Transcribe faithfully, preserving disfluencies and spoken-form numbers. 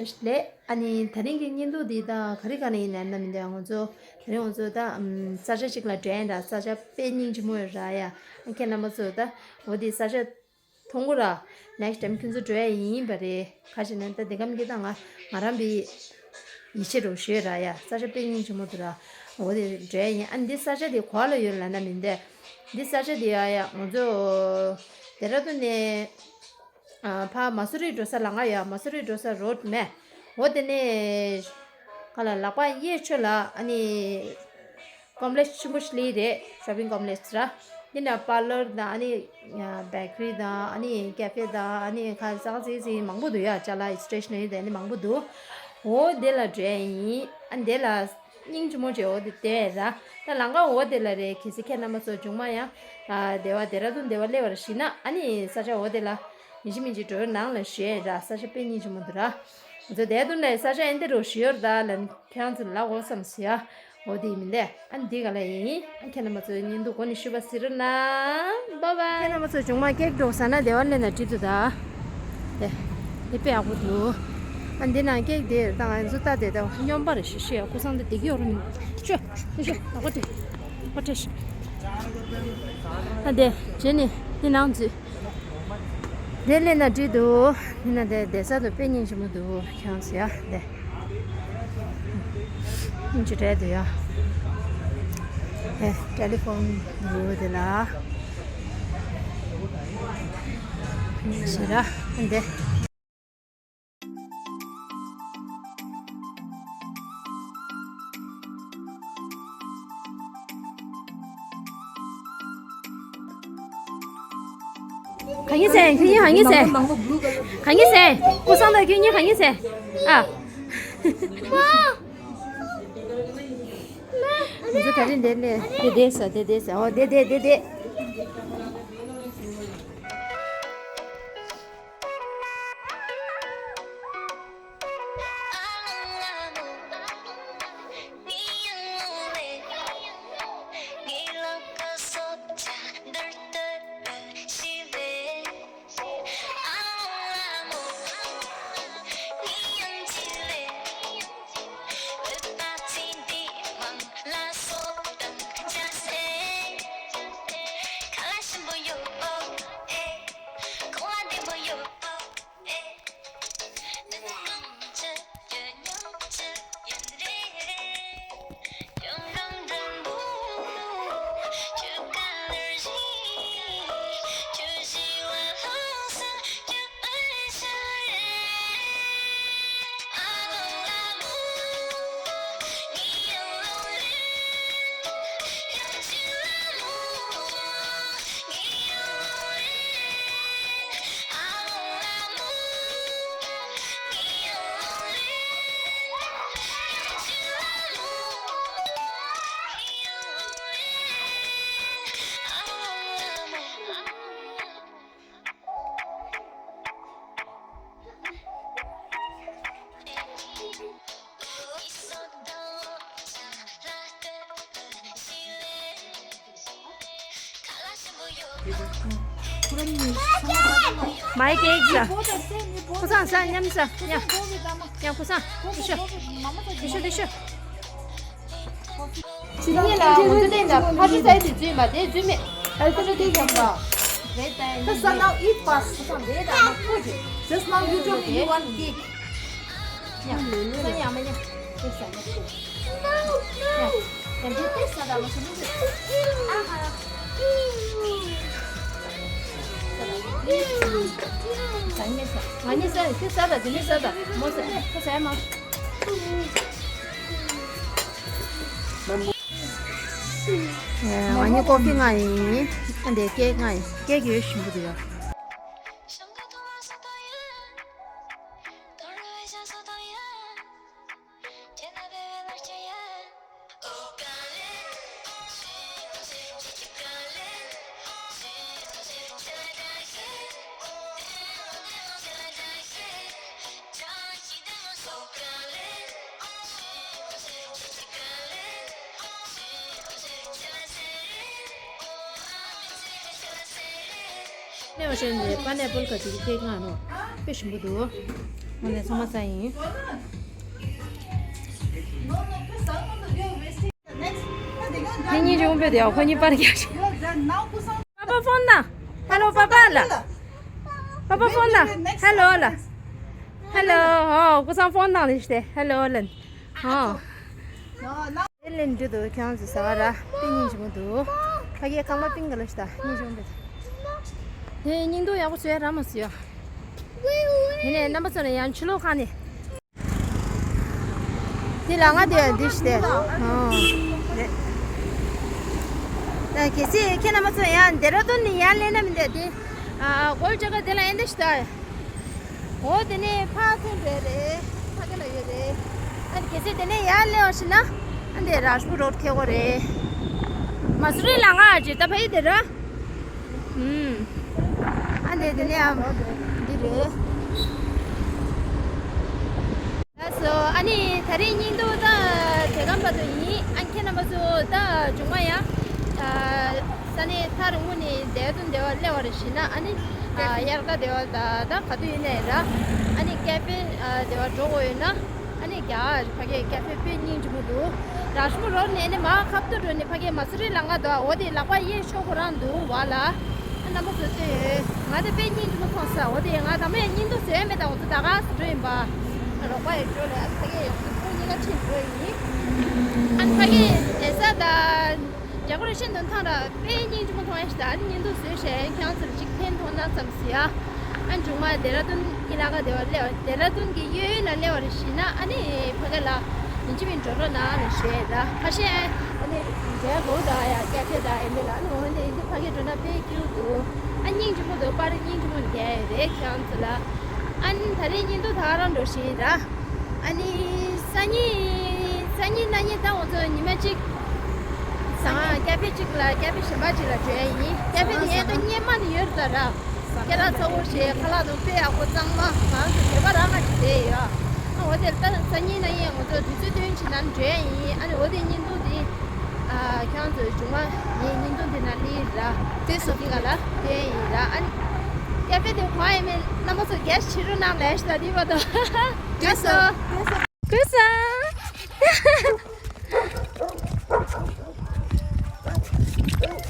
ལགས། ཨ་ནི་དེ་རིང་གི་བརྙན་ཐུང་འདི་ད་ག་རེ་ག་རེ་ཡིན་ནམ་ན་མི་འདུག་ང་ཚོ་དེ་རིང་ང་ཚོ་ད་ཨམ་ས་ཆ་ཅིག་ལ་འགྲོ་ཡིན་ར། ས་ཆ་དཔེ་སྙིང་རྗེ་མོ་ར་ཡ། ཨ་ཁྱེད་རྣམ་པ་ཚོ་ད་འོ་དེ་ས་ཆ་མཐོང་གོ་ར། next time ཁྱོད་ཚོ་འགྲོ་ཡ་ཡིན་པ་རེད། ག་ཅི་ན་ད་དེ་གམ་གི་ད་ང་ང་རང་པའི་ཡིད་ཆེས་རོགས་ཞུས་ར་ཡ། ས་ཆ་དཔེ་སྙིང་རྗེ་མོ་འདུག་ར། འོ་དེ་འགྲོ་ཡ་ཡིན། ཨ་ནི་འདི་ས་ཆ་དེ་ག་ལ་ཡོད་ལབ་ན་མི་འདུག་འདི་ས་ཆ་དེ་ཡ་ཡ་ང་ཚོ་ལྡེ་ར་ལྡུན་ནས། ཨ་ཕ་མ་སུ་རི་འགྲོ་ས་ལམ་ཁ་ཡོད། མ་སུ་རི་འགྲོ་ས་རོཌ་མེད། འོ་དེ་ནས་ག་ལ་ལག་པ་གཡས་ཕྱོགས་ལ་ཨ་ནི་ཀོམ་པ་ལེགས་ཆེན་པོ་ཞིག་སླེབས་རེད། ཤོ་པིང་ཀོམ་པ་ལེགས་ར། འདི་ན་པར་ལར་དང་ཨ་ནི་བེ་ཀ་རི་དང་ཨ་ནི་ཀེ་ཧྥེ་དང་ཨ་ནི་ཁ་ཟས་ཟས་ཟས་མང་པོ་འདུག་ཡ། ཅ་ལག་སི་ཊེ་ཤ་ན་རི་དང་ཨ་ནི་མང་པོ་འདུག་འོ་དེ་ལ་འགྲོ་ཡ་ཡིན། ཨ་ནི་དེ་ལ། སྙིང་རྗེ་མོ་བྱས་འོ་དེ་བལྟས་ར། ད་ལམ་ཁ་འོ་དེ་ལ་རེད། གལ་སྲིད་ཁྱེད་རྣམ་པ་ཚོ་མཇུག་མ་ཡང་ཨ་སྡེ་བ་ལྡེ་ར་ལྡུན་སྡེ་བ་སླེབས་པར་གཞིགས་ན་ཨ་ནི་ས་ཆ་འོ་དེ་ལ་ཡིན་གཅིག་མིན་གཅིག་འགྲོ་ནང་ལ་བཞེས་ར། ས་ཆ་དཔེ་སྙིང་རྗེ་མོ་འདུག་ར། ང་ཚོ་ལྡེ་ར་ལྡུན་ལ་ས་ཆ་ཨེ་འདི་རུ་བཞེས་ཡོད་ར་ད་ལ་ཁྱེད་རང་ཚོ་ལ་འོ་བསམ་ཟེར་ཡ། འོ་དེ་ཡིན་མིན་ལས་ཨ་ནི་འདི་ག་ལ་ཡིན། ཨ་ཁྱེད་རྣམ་པ་ཚོ་བརྙན་ཐུང་འགོ་ནས་བཤུས་པ་ཟེར་ན་བཱའི་བཱའི། ཁྱེད་རྣམ་པ་ཚོ་མཇུག་མ་ཀེག་འགྲོ་ཟ་ན་སྡེ་བ་སླེབས་ན་འགྲིག་འདུག་ད། དེ་དེ་དཔེ་ཡག་པོ་འདུག་ཨ་འདི་ནང་ཀེག་དེ་ད་ང་ཚོ་ལྟ་དེ་ད་སྨྱོན་པ་རེད་ཤི་ཤི་ཡ། ཀུ་སང་དེ་དེ་གི་ཡོད་རེད། ཤོ་ཤོ་ཤོ་ཨ་ཀོ་ཏེ་ཀོ་ཏེ་ཤི། ཨ་དེ་བྱས་ནས་འདི་ནང་འཛུལ། དེ་སླེབས་ན་འགྲིག་འདུག་འདི་ན་དེ་བསྡད་ས་དེ་དཔེ་སྙིང་རྗེ་མོ་འདུག་ཁྱེད་རང་ཚོ་ཡ་དེ། ཨིན་ཅི་འདྲ་འདུག་ཡ། ཨེ་ཊེ་ལི་ཕོན་འདུག་དེ་ལ། ཞེ་ར་འདི། གང་ཡིན་ཟེར། ཁྱོད་གཉིས་གང་ཡིན་ཟེར། གང་ཡིན་ཟེར། ཀུ་སང་དང་ཁྱོད་གཉིས་གང་ཡིན་ཟེར། ཨ། ང་ཚོ་ད་རིང་འདིར་སླེབས། དེ་བསྡད་ས་དེ་བསྡད་ས། འོ་དེ་དེ་དེ་དེ། མའི་ཀེག་ཟ། ཁུ་སང་ཟ། མཉམ་ཟ། ཡ། ཡ་ཁུ་སང་། དེ་ཤོ། དེ་ཤོ། དེ་ཤོ། དེ་ཤོ། ཕྱི་ཉིན་ལ་ང་ཚོ་ལས་ལ་ཕ་ཏི་སའི་དེ་འཛུལ་མ་དེ་འཛུལ་མེད། ཨ་ཏི་ར་དེ་ཡང་ལ། Just now eat fast. Just now you told me you want cake. ང་གཉིས་ཀོ་ཕི་མངགས་ཡིན། ཨ་འདི་ཀེག་མངགས་ཡིན། ཀེག་ཡོད་ཞིམ་པོ་འདུག་ཡ། ནས་བ་ཤན་ནས་པ་ནེ་པོལ་ག་ཅིག་ཀེག་མངགས་ནོ། དཔེ་ཞིམ་པོ་འདུག་ནས་ཚང་མ་ཟ་ཡིན། ཁྱེད་གཉིས་ཀྱི་དབང་པོ་དེ་ཁོ་གཉིས་པར་རྒྱག་ཤིག Papa phone དང་། Hello Papa ལ། Papa phone དང་། Hello ལ། Hello ཨོ་ཀུ་སང་phone དང་ལས་ཤྟེ། Hello ལན། ཨོ། དེ་ལན་འདི་དུ་ཁྱོད་ཚོ་ཟ་བ་ར་པི་སྙིང་རྗེ་མོ་འདུག་ཕ་གིའི་རྐང་པ་པིང་ག་ལ་ཤྟ་སྙིང་རྗེ་མོ་འདུག་དེ་སྙིང་སྡུག་ཡག་པོ་བཟོས་ར་མ་བཟོས་ཡ། དེ་ནས་རྣམ་པ་ཚོ་ནས་ཡང་ཆུ་ལོག་ཁང་ནས། འདི་ལ་ང་དེ་འདི་ཞིག་དེ། ཨོ། རེད། ད་གལ་སྲིད་ཁྱེད་རྣམ་པ་ཚོ་ཡང་ཌེ་ར་ལྡུན་ནས་ཡར་སླེབས་ན་མི་འདུག་དེ། ཨ་གོལ་ཅ་ག་དེ་ལ་ཨེ་འདི་ཞིག་ད། འོ་དེ་ནས་ཕར་ཐོན་རེད་རེད། ཕ་གི་ལ་ཡོད་རེད། ཨ་ནི་གལ་སྲིད་དེ་ནས་ཡར་སླེབས་པ་ཞིག་ན། ཨ་འདི་རཱཇ་པུར་རོཌ་ཁེ་གོ་རེད། མ་སུ་རི་ལ་ང་ཨ་ཅེ་ད་ཕ་ཡི་དེ་ར། ཨུམ། ཨ་ནི་དེ་ནས་ཨ་འདི་རེད། ལགས་སོ། ཨ་ནི་ད་རེས་བརྙན་ཐུང་ད་དེ་གམ་བར་དུ་ཡིན། ཨ་ཁྱེད་རྣམ་པ་ཚོ་ད་བྱུང་བ་ཡང་ཨ་ས་གནས་ཐག་རིང་པོ་ནས་དེ་དུ་འདི་བ་སླེབས་པ་རེད་ཤི་ན། ཨ་ནི་ཨ་དབྱར་ཁ་དེ་བ་ད་ད་ག་དུས་ཡིན་ནའི་ར། ཨ་ནི་ཀེ་ཕེ་ཨ་དེ་བ་འགྲོ་དགོས་ཡོད་ན། ཨ་ནི་རྒྱ་གར་ཕ་གིའི་ཀེ་ཕེ་དཔེ་སྙིང་རྗེ་མོ་འདུག་རཱཇ་པུར་རོཌ་ནས་ནི་མར་ཁ་ཐུག་འགྲོ་ནི་ཕ་གིའི་མ་སུ་རི་ལ་ང་དོ་འོ་དེ་ལག་པ་གཡས་ཕྱོགས་ཁོ་རང་འདུག་བ་ལ། ཨ་རྣམ་པ་ཚོ་ལྟོས་ཡོད། ང་དེ་དཔེ་སྙིང་རྗེ་མོ་མཐོང་ས་འོ་དེ་ང་དང་པོ་ཡང་བརྙན་ཐུང་བཟོས་མེད་ད། འོ་ཚོ་ད་ག་སུ་འགྲོ་ཡིན་པ། རོགས་པ་ཡི་འགྲོ་ལས་ཨ་ཕ་གིའི་ཡོང་སུ་ཁོ་གཉིས་ཀ་ཁྲིད་འགྲོ་ཡིན། ཨ་ཕ་གིའི་བསྡད་ས་ད། རྒྱ་གར་ཤིན་ཏུ་ཐང་ར་དཔེ་སྙིང་རྗེ་མོ་མཐོང་ཡ་ཞིག་ད། ཨ་ནི་བརྙན་ཐུང་བཟོས་བྱས་ཁྱེད་རང་ཚོར་གཅིག་ཕན་ཐོགས་ན་བསམ་སི་ཡ། ཨ་མཇུག་མ་ལྡེ་ར་ལྡུན་ཨི་ལ་ཀ་དེ་བ་སླེབས་པ། ལྡེ་ར་ལྡུན་གྱི་གཡས་གཡོན་ལ་སླེབས་པ་རེད་ཤི་ན། ཨ་ནི་ཕ་གི་ལ་ཡིན་གཅིག་མིན་འགྲོ་རོགས་གནང་ལ་ཞུ་ཡ་ད། ཁ་ཤས་ཨ་ནི་འཇལ་དགོས་ད་ཡ་སྐད་ཆ་ད་ཨེ་འདི་ལ། ཨ་ནི་འོན་ཏེ་ཡིན་དུས་ཕ་གི་འགྲོ་ན་དཔེ་སྐྱིད་འདུག་ཨ་སྙིང་རྗེ་མོ་འདུག་པར་སྙིང་རྗེ་མོ་རྒྱག་ཡོད་རེད་ཁྱེད་རང་ཚོ་ལ། ཨ་ནི་ད་རེས་བརྙན་ཐུང་ད་ག་རང་འགྲོ་བཞིན་ར། ཨ་ནི་སང་ཉིན་སང་ཉིན་གནངས་ཉིན་ད་ང་ཚོ་ཉི་མ་གཅིག་ཟ་ཀ་ཕེ་གཅིག་ལ་ཀ་ཕེ་གཞན་པ་གཅིག་ལ་འགྲོ་ཡ་ཡིན། ཀ་ཕེ་དེ་ཡན་ད་སྔོན་མ་ནས་ཡོད་རེད་ད་ར། སྐད་གྲགས་ཚ་བོ་ཞེས་ཁ་ལག་དང་དཔེ་ཡག་པོ་གཙང་མ། ང་ཚོ་བོད་པ་རང་ང་གཅིག་བསྡད་ཡོད། ཨ་འོ་དེ་ད་སང་ཉིན་གནངས་ཉིན་ང་ཚོ་དུས་ཚོད་བསྟུན་བྱས་ན་འགྲོ་ཡ་ཡིན། ཨ་ནི་འོ་དེ་བརྙན་ཐུང་དེ་ཨ་ཁྱེད་རང་ཚོའི་བྱུང་བ་ངའི་བརྙན་ཐུང་དེ་ན་ལི་ར། དེ་སོ་དེ་ག་ལ་དེ་ཡིན་ར། ཨ་ནི་ཀ་ཕེ་དེ་གང་ཡིན་མིན་རྣམ་པ་ཚོ་གེ་སི་བྱེད་རོགས་གནང་ལས་ཤི་ད་དེ་བ་དོ། དེ་སོ། དེ་སོ། ཀུ་སང་།